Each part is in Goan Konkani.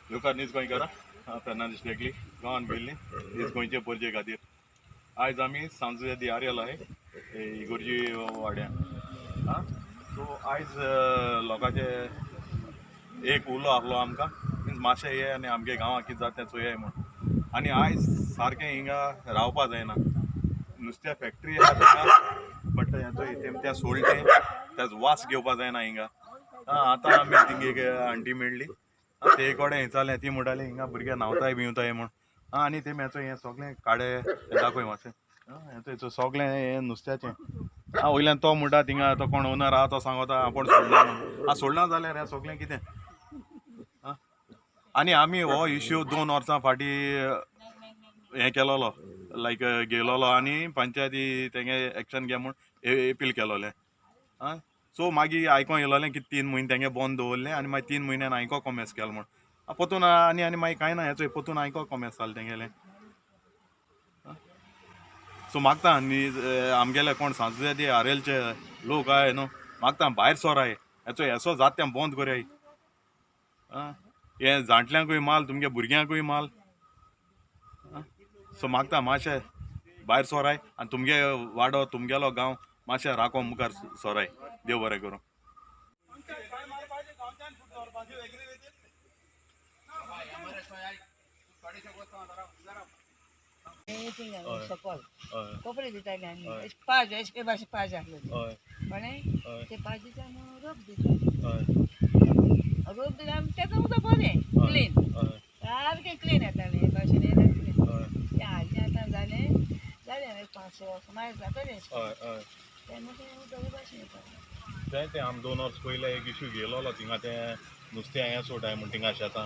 येवकार नीज गोंयकारा, फेर्नांदीश वेगळी गांवान गेल्ली नीज गोंयचे परजे खातीर. आयज आमी सांजू दी आर्यल आहे इगोर्जी वाड्या. आं, सो आयज लोकांचे एक उलो आहलो आमकां, मिन्स मातशें ये आनी आमगे गांवां कितें जाता तें चोयाय म्हूण. आनी आयज सारकें हिंगा रावपा जायना, नुस्त्या फॅक्ट्री आहा थिंगा, बट हें तें सोडलें तेच वास घेवपा जायना हिंगा. आतां आमी थिंग एक आंटी मेळ्ळी, ते कडेन विचारलें, ती म्हणटाली हिंगा भुरगे न्हांवताय बिवताय म्हूण. आनी ते हेचो हें सगळें काडे दाखय मातशें, हेचो सगळें हें नुस्त्याचें. वयल्यान तो म्हणटा थिंगा तो कोण ओनर आहा तो सांगता आपूण सोडना म्हूण. सोडना जाल्यार हें सगळें कितें. आनी आमी हो इश्यू 2 वर्सां फाटीं हें केलोलो, लायक गेलोलो आनी पंचायती तेंगे एक्शन घे म्हूण एपील केलोलें. सो मागीर आयकों येयलोलें की 3 म्हयने तेंगे बंद दवरलें आनी मागीर 3 म्हयन्यान आयको कॉमेस केलो म्हूण. पोतून आनी आनी मागीर कांय ना, हेचो पोतून आयको कॉमेस जालें तेंगेलें. सो मागता आनी आमगेले कोण सांजू दी आरेलचे लोक आहाय न्हू, मागता भायर सोराय, हेचो हेसो जाता तें बंद करयाय. हें जाण्टल्यांकूय माल, तुमगे भुरग्यांकूय माल. सो मागता मातशें भायर सोराय आनी तुमगे वाडो तुमगेलो गांव मातशें राखो मुखार सोराय. देव बरें करूं. कपडे दिताले आमी, पांच अशे भाशेन पांच आसले कळ्ळें, ते पांच दिता रोप दिता, रोप दिता आमी तेचो उदक बरें क्लीन, सारकें क्लीन येतालें हे भाशेन येतालें. तें हाजें आतां जालें जालें 5-6 वर्सां मागीर जातलें तेन्ना तें उदक भाशेन येतालें. तें तें आमी 2 वर्स पयलें एक इश्यू घेयलोलो थिंगा, तें नुस्तें हें सोडाय म्हूण थिंगा शेतां.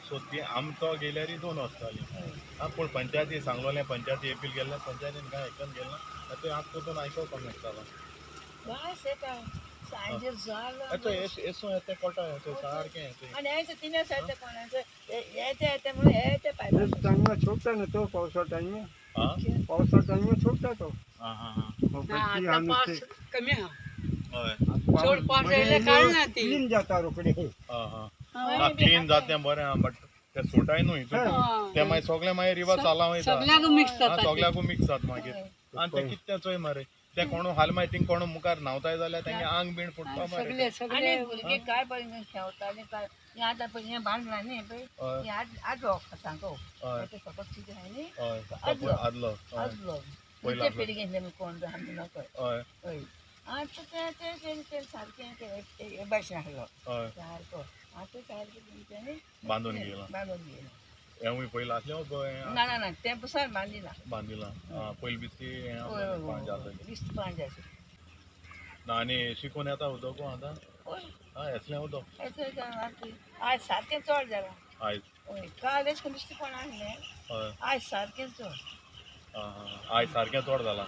सो ती आमी तो गेल्यार 2 वर्सां जालीं. पूण पंचायती सांगलोलें, पंचायती एपील गेल्लें, पंचायतीन कांय एक्शन घेतलें ना. तें आतां पोतून आयको कमेंट जाला. छोडता ना तो पावसा टाइम में, पावसा टाइम में छोडता तो कमी क्लीन जाता रोकडे. क्लीन जाता बरें, बट ते सोडाय न्हू ते मागीर सगळें मागीर रिवर चाला वयता, सगळ्याकू मिक्स जाता मागीर. आनी ते कितें चोय मरे, ते कोणू हाल मागीर थिंग कोणू मुखार न्हांवताय जाल्यार तेंगे आंग बीण फुटता मरे. आनी भुरगे काय पळय खेळटाले काय, हें आतां पळय हें बांदलां न्ही पळय, हें आदलो सांगो सकट कितें आहा न्ही, आदलो आदलो पयले पिळगेंतले कोण आमी नकळ. हय, आतां तें तें सारकें हे भाशेन आसलो सारको, आतां सारकें तेंच्यांनी बांदून गेला, बांदून गेला. हेंवूय पयलीं आसलें ना ना ना, तें पसून बांदिलां, बांदिलां पयलीं बिस्ती बिस्ती पांच आसलें ना. आनी शिकून येता उदक आतां येतलें उदक आयज सारकें चड जालां आयज. हय, काल एश कोन्न बिस्ती कोण आसलें, आयज सारकें चड, आयज सारकें चड जालां.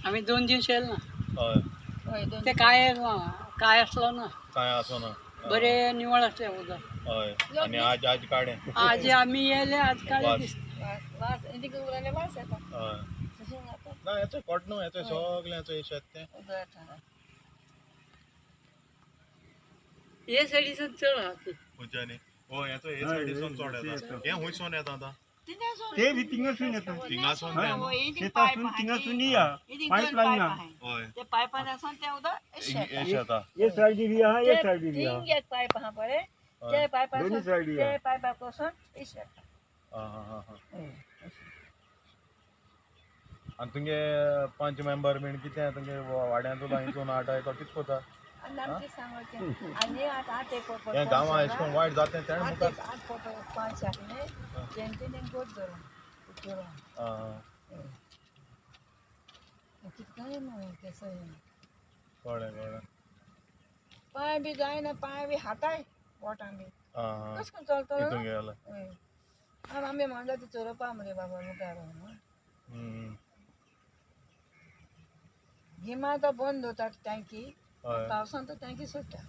आमी 2 दीस येयले ना. हय, ते काय काय आसलो ना, काय आसो ना, बरें निवळ आसलें उदक. हय, आनी आज आज काडे, आज आमी येयले, आज काडे वास येता. ना हेचो कोट न्हू, हेचो सगळें हेचो शेत तें हे सायडीसून चड आहा ती खंयच्यानी. हय, हेचो हे सायडीसून चड येता. हें हुंयसून येता आतां ते बी थिंगासून येता, थिंगासून शेतासून थिंगासून या पायपलायन. हय, ते पायपान आसून तें उदक येता. हे सायडी बी आहा, हे सायडी बी आहा, थिंग एक पायप आहा पळय, ते पायपा ते पायपा कोसून येता. आनी तुमगे 5 मेंबर बीन कितें तुमगे वाड्यांत हितून हाडटाय तो कितें कोता? हें गांवां अशें करून वायट जाता तेणें मुखार 5 आसलें तेंचे गोड धरून कितकें कळ्ळें कळ्ळें. पांय बी जायना, पांय बी हाताय बोटां बी कशें करून चलतलो. आमी म्हणटा ती चोरोवपा मरे बाबा मुखार. गिमा तो बंद दवरता टँकी, पावसान तो टँकी सोडटा.